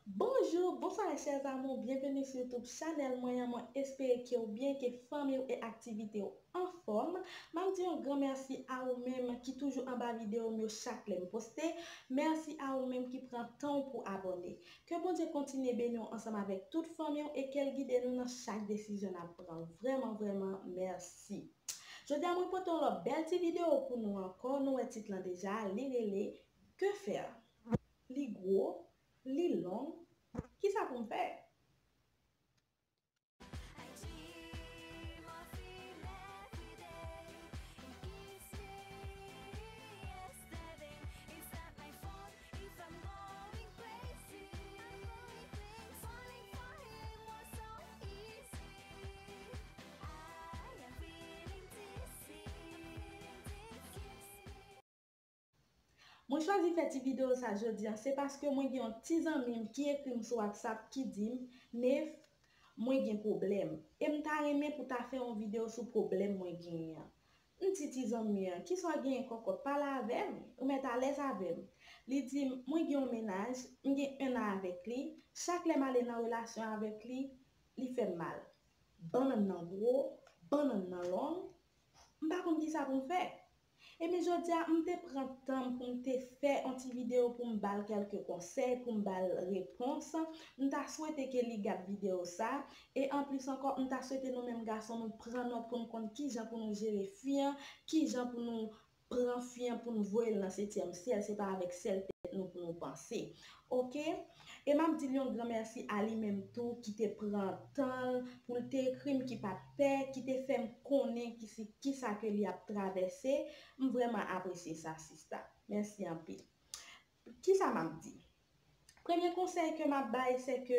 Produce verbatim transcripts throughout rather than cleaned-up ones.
Bonjou, bonswa chè zanmi, byenveni sou YouTube chanèl mwen an. Mwen espere ke w byen, ke fanmi w e aktivite w anfòm. M ap di yon gran mèsi a ou menm ki toujou anba videyo m yo chak lè m poste. Mèsi a ou menm ki pran tan w pou abòne. Ke Bondye kontinye beni w ansanm avèk tout fanmi w e ke l gide nou nan chak desizyon n ap pran. Vrèman, vrèman, mèsi. Jodi a, mwen pote yon lòt bèl ti videyo pou nou ankò. Nou wè tit lan deja, li rele Que faire? Li gwo, li long, kisa pou m fè? Mwen chwazi fè ti videyo sa jodi a, se paske mwen gen yon ti zanmi m ki ekri m sou WhatsApp ki di m, Nef, mwen gen pwoblèm. E m ta renmen pou ta fè yon videyo sou pwoblèm mwen genyen an. M di ti zanmi an, kisa w genyen kòkòt, pale avè m, ou mèt alèz avè m. Li di m, mwen gen yon mennaj, m gen en an avèk li, chak lè m ale nan relasyon avèk li, li fè m mal. Bannann nan gwo, bannann nan long, m pa konn kisa pou m fè. Ebyen jodi a, m te pran tan m pou m te fè yon ti videyo pou m ba l kèlke konsèy, pou m ba l repons. M ta swete ke li gad videyo sa. E anplis ankò, m ta swete nou menm gason, nou pran nòt pou n konn kijan pou nou jere fi an, kijan pou nou pran fi an pou n voye l nan setyèm syèl, se pa avèk sèl tèt nou pou nou panse. Oke? E m ap di l yon gran mèsi a li menm tou ki te pran tan l pou l te ekri m, ki pa t pè, ki te fè m konnen ki si, kisa ke li ap travèse. M vrèman apresye sa, sista. Mèsi anpil. Kisa m ap di? Premye konsèy ke m ap bay, se ke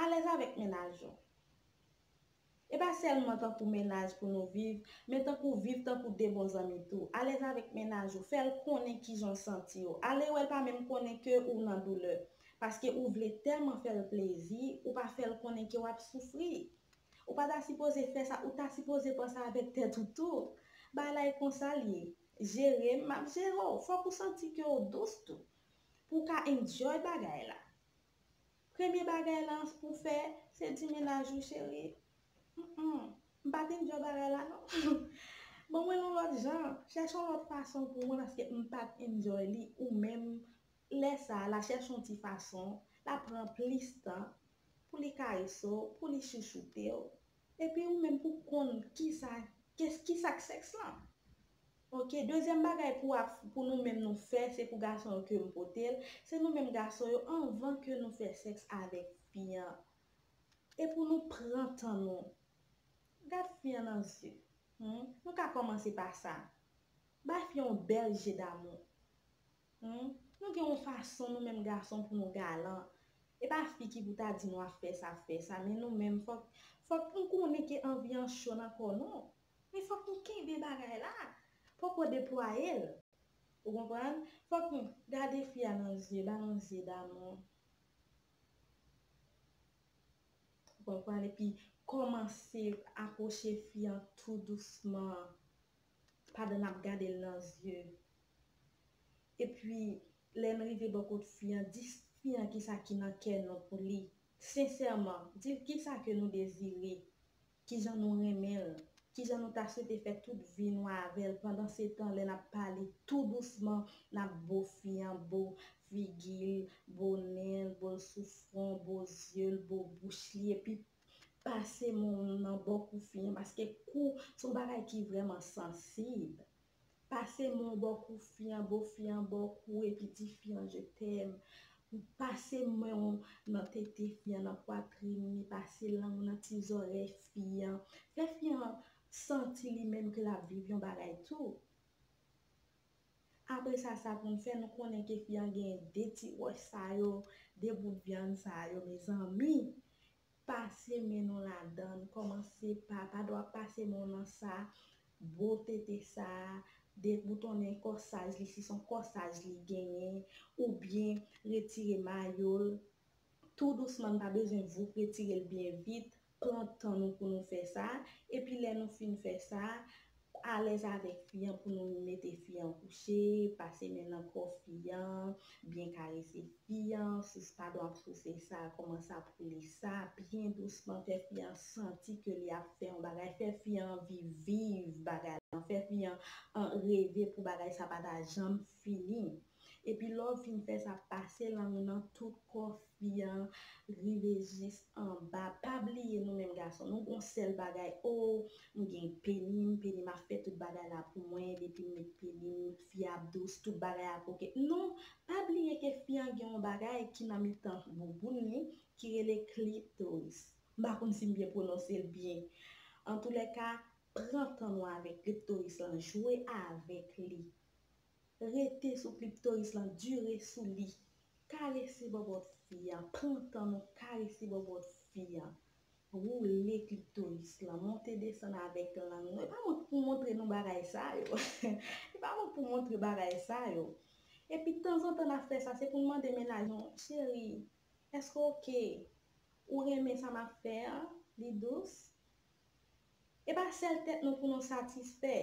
alèz avèk mennaj ou. E pa sèlman tankou mennaj pou nou viv, men tankou viv tankou de bon zanmi tou. Alèz avèk mennaj ou, fè l konnen kijan w santi w. Ale wè l pa menm konnen ke ou nan doulè. Paske ou vle tèlman fè l plezi, ou pa fè l konnen ke w ap soufri. Ou pa ta sipoze fè sa, ou ta sipoze panse avèk tèt ou tou. Bagay la e konsa l ye. Jere m, m ap jere w. Fòk ou santi ke w dous tou. Pou w ka enjoy bagay la. Premye bagay la pou w fè, se di mennaj ou, cheri, mm, m pa t enjoy bagay la non. Ban mwen l yon lòt jan, chèche yon lòt fason pou mwen paske m pa t enjoy li. Ou menm, lè sa a, l a chèche yon ti fason, l a pran plis tan pou li karese w, pou li chouchoute w. Epi ou menm pou konn kisa, kisa k sèks lan. Oke, dezyèm bagay pou, pou nou menm nou fè, se pou gason yo ke m pote l, se nou menm gason yo, anvan ke nou fè sèks avèk fi an, e pou nou pran tan nou. Gad fi an nan zye. Hmm? Nou ka kòmanse pa sa. Bay fi an yon bèl je damou. Hmm? Nou gen yon fason nou menm gason pou nou galan. E pa fi ki pou ta di nou ap fè sa, fè sa, men nou menm fòk, fòk nou konnen ke anvi an cho nan kò nou. Men fòk nou kenbe bagay la. Fòk ou deplwaye l. Ou konprann? Fòk nou gade fi a nan zye, ba l yon zye damou. Ou konprann? Epi kòmanse apwoche fi an tou dousman pandan n ap gade l nan zye. Epi, lè n rive bò kot fi an, di fi an kisa ki nan kè nou pou li. Sensèman, di l kisa ke nou dezire, kijan nou renmen l, kijan nou ta swete fè tout vi nou avè l. Pandan se tan, lè n ap pale tou dousman, n ap bo fi an, bo figi l, bo nen l, bo l sou fwon, bo zye l, bo bouch li, epi pase men w nan bò kou fi an, paske kou se yon bagay ki vrèman sansib. Pase men w bò kou fi an, bo fi an bò kou, epi di fi an, je t'aime. Pase men w nan tete fi an, nan pwatrin li, pase lang ou nan ti zòrèy fi an. Fè fi an santi li menm ke l ap viv yon bagay tou. Apre sa, sa pou n fè, nou konnen ke fi an gen de ti wòch sa yo, de bout vyann sa yo, mezanmi. Pase men nou ladan l, kòmanse pa, pa dwa pase men w nan sa, bo tete sa, deboutonnen kòsaj li, si se yon kòsaj li genyen, oubyen retire mayo l, tou dousman, n pa bezwen voup, retire l byen vit, pran tan nou pou nou fè sa, epi lè nou fin fè sa, alèz avèk fi an pou nou mete fi an kouche, pase men nan kò fi an, byen karese fi an, sous padon ap souse sa, kòmanse ap woule sa, byen dousman, fè fi an santi ke li ap fè yon bagay, fè fi an anvi viv bagay lan, fè fi an, an reve pou bagay sa pa ta janm fini. Epi lè w fin fè sa, pase lang ou nan tout kò fi an, rive jis anba. Pa bliye nou menm gason, nou gon sèl bagay, o, m gen peni m, peni m ap fè tout bagay la pou mwen, depi m met peni m, fi ap dous, tout bagay ap oke. Non, pa bliye ke fi an gen yon bagay ki nan mitan bouboun li, ki rele klitoris. M pa konn si m byen pwononse l byen. Antoulèka, pran tan nou avèk klitoris lan, jwe avèk li. Rete sou klitoris lan, dire sou li. Karese bòbòt fi an, pran tan nou karese bòbòt fi an. Woule klitoris lan, monte desann avèk lang nou. E pa mont-, pou montre nou bagay sa yo. E pa mont-, pou montre bagay sa yo. Epi tanzantan n ap fè sa, se pou n mande mennaj nou, cheri, èske w oke? Ou renmen sa m ap fè an? Li dous? E pa sèl tèt nou pou nou satisfè.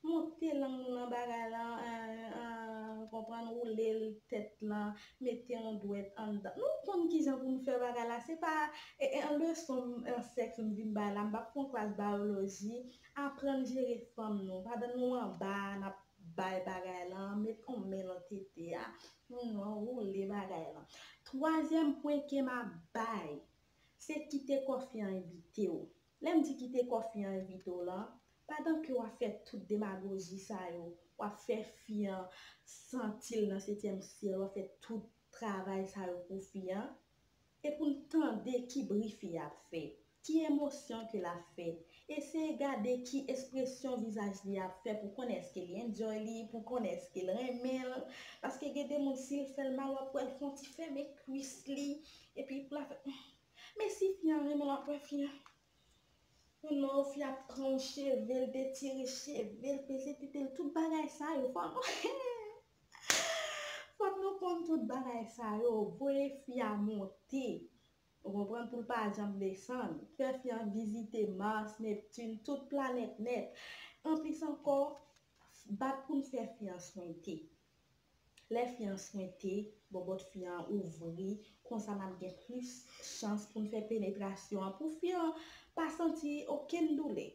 Monte lang nou nan bagay la, an, an, konprann, woule l tèt lan, mete yon dwèt anndan. Nou konn kijan pou nou fè bagay la. Se pa, e, e, an leson, an sèks m vin bay la, m p ap fè yon klas bayoloji. Aprann jere fanm nou. Pandan nou anba, n ap bay bagay lan, met yon men nan tete a. Non, woule bagay lan. Twazyèm pwen ke m ap bay, se kite kò fi an envite w. Lè m di kite kò fi an envite w lan, pandan ke w ap fè tout demagoji sa yo, w ap fè fi an santi l nan setyèm syèl, w ap fè tout travay sa yo pou fi an, e pou n tande ki bri fi a ap fè, ki emosyon ke l ap fè. Eseye gade ki ekspresyon vizaj li ap fè pou konn èske li enjoy li, pou konn èske l renmen l. Paske gen de moun, si l fè l mal, w ap wè l fè yon ti fèmen kwis li, epi pou l ap fè, men si fi an renmen l, w ap wè fi an, non, fi a ap pran cheve l, detire cheve l, peze tete l, tout bagay sa yo, fò nou, fò nou konn tout bagay sa yo, voye fi a monte. Ou konprann, pou l pa janm desann. Fè fi an vizite Mars, Neptune, tout planèt nèt. Anplis ankò, bat pou n fè fi an swente. Lè fi an swente, bòbòt fi an ouvri, konsa n ap gen plis chans pou n fè penetrasyon an, pou fi an pa santi okenn doulè.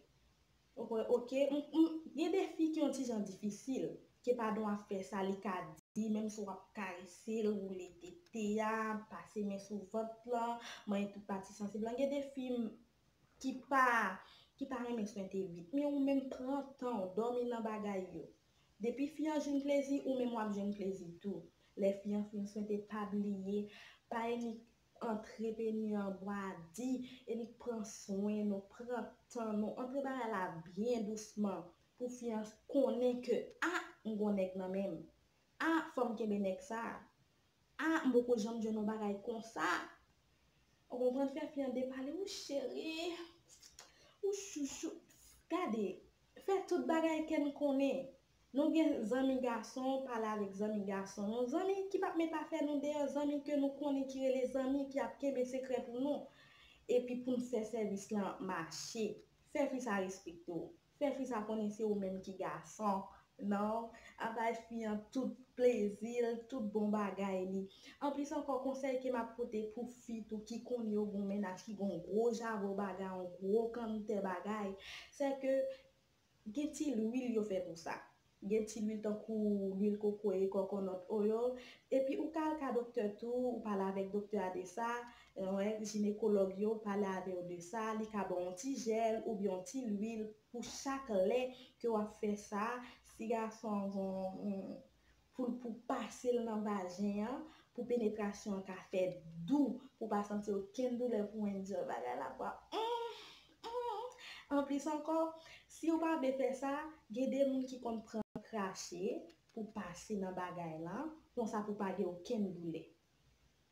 Ou kwè, oke, m, m, gen de fi ki yon ti jan difisil, ke pandan w ap fè sa, li ka di, menm si w ap karese l, woule tete a, pase men sou vant lan, manyen tout pati sansib lan. Gen de fi m, ki pa, ki pa renmen swente vit, men ou menm pran tan w, dòmi nan bagay yo. Depi fi an jwenn plezi, ou menm w ap jwenn plezi tou. Lè fi an fin swente, pa bliye, pa enik antre peni an bwa di, enik pran swen nou, pran tan nou, antre bagay la byen dousman pou fi an konnen ke, a, m gon nèg nan men m. A, fò m kenbe nèg sa. A, m poko janm jwenn yon bagay konsa. Ou konprann, fè fi an depale, ou cheri, ou chouchou. Gade, fè tout bagay ke n konnen. Nou gen zanmi gason, pale avèk zanmi gason nou. Zanmi ki p ap met afè nou deyò, zanmi ke nou konnen ki rele zanmi, ki ap kenbe sekrè pou nou. Epi pou n fè sèvis lan mache. Fè fi sa respekte w. Fè fi sa konnen se ou menm ki gason. Non, a bay fi an tout plezi l, tout bon bagay li. Anplis ankò, konsèy ke m ap pote pou fi tou ki konnen yo gon mennaj ki gon gwo javò bagay, yon gwo kanntè bagay, se ke gen ti lwil yo fè pou sa. Gen ti lwil tankou lwil kokoye, coconut oil. Epi ou ka al ka doktè tou, ou pale avèk doktè a de sa, wè, jinekològ yo pale avè w de sa, li ka ba w yon ti jèl oubyen yon ti lwil pou chak lè ke w ap fè sa, si gason an gon, pou, pou pase l nan vajen an, pou penetrasyon an ka fè dou, pou pa santi okenn doulè, pou enjoy bagay la, pou ap, mm, mm. Anplis ankò, si w pa vle fè sa, gen de moun ki konn pran krache pou pase nan bagay lan, konsa pou pa gen okenn doulè.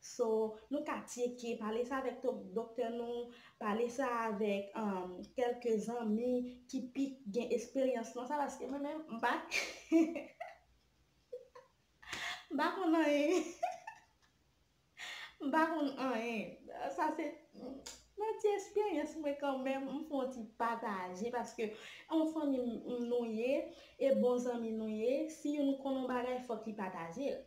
So, nou ka tcheke, pale sa avèk to-, doktè nou, pale sa avèk, um, kèlke zanmi ki pi gen esperyans nan sa, paske mwen menm, m pa, m pa konn anyen. M pa konn anyen. Sa se, Yon ti eksperyans mwen kanmenm, m fè yon ti pataje, paske yon fanmi m nou ye, e bon zanmi nou ye, si youn konn yon bagay, fòk li pataje l.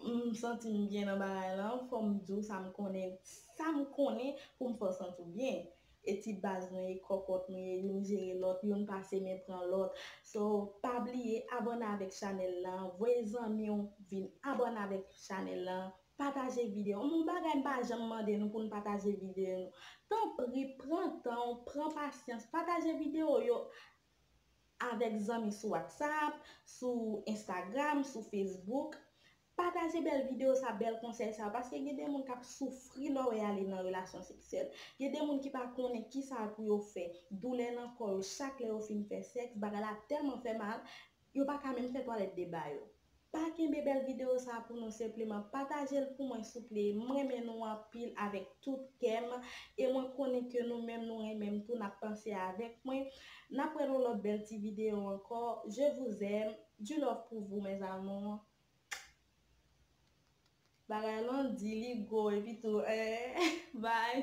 M santi m byen nan bagay lan, fò m di w sa m konnen, sa m konnen pou m fè w santi w byen. E ti baz nou ye, kòkòt nou ye, youn jere lòt, youn pase men pran lòt. So, pa bliye abòne avèk chanèl lan, voye zanmi w vin abòne avèk chanèl lan, pataje videyo. Yon bagay m pa janm mande nou pou n pataje videyo nou. Tanpri, pran tan w, pran pasyans, pataje videyo yo avèk zanmi sou WhatsApp, sou Instagram, sou Facebook. Pataje bèl videyo sa, bèl konsèy sa, paske gen de moun k ap soufri lè yo ale nan relasyon seksyèl. Gen de moun ki pa konnen ki sa pou yo fè. Doulè nan kò yo, chak lè yo fin fè sèks, bagay la tèlman fè mal, yo pa ka menm fè twalèt de ba yo. Pa kenbe bèl videyo sa pou nou, senpleman pataje l pou mwen, souple. M renmen nou anpil avèk tout kè m, e mwen konnen ke nou menm nou renmen m tou, n ap panse avèk mwen. N ap wè nan lòt bèl ti videyo ankò. Je vous aime. Du love pour vous, mes amours. Bagay lan di, li gwo, epi tou, eh, bye.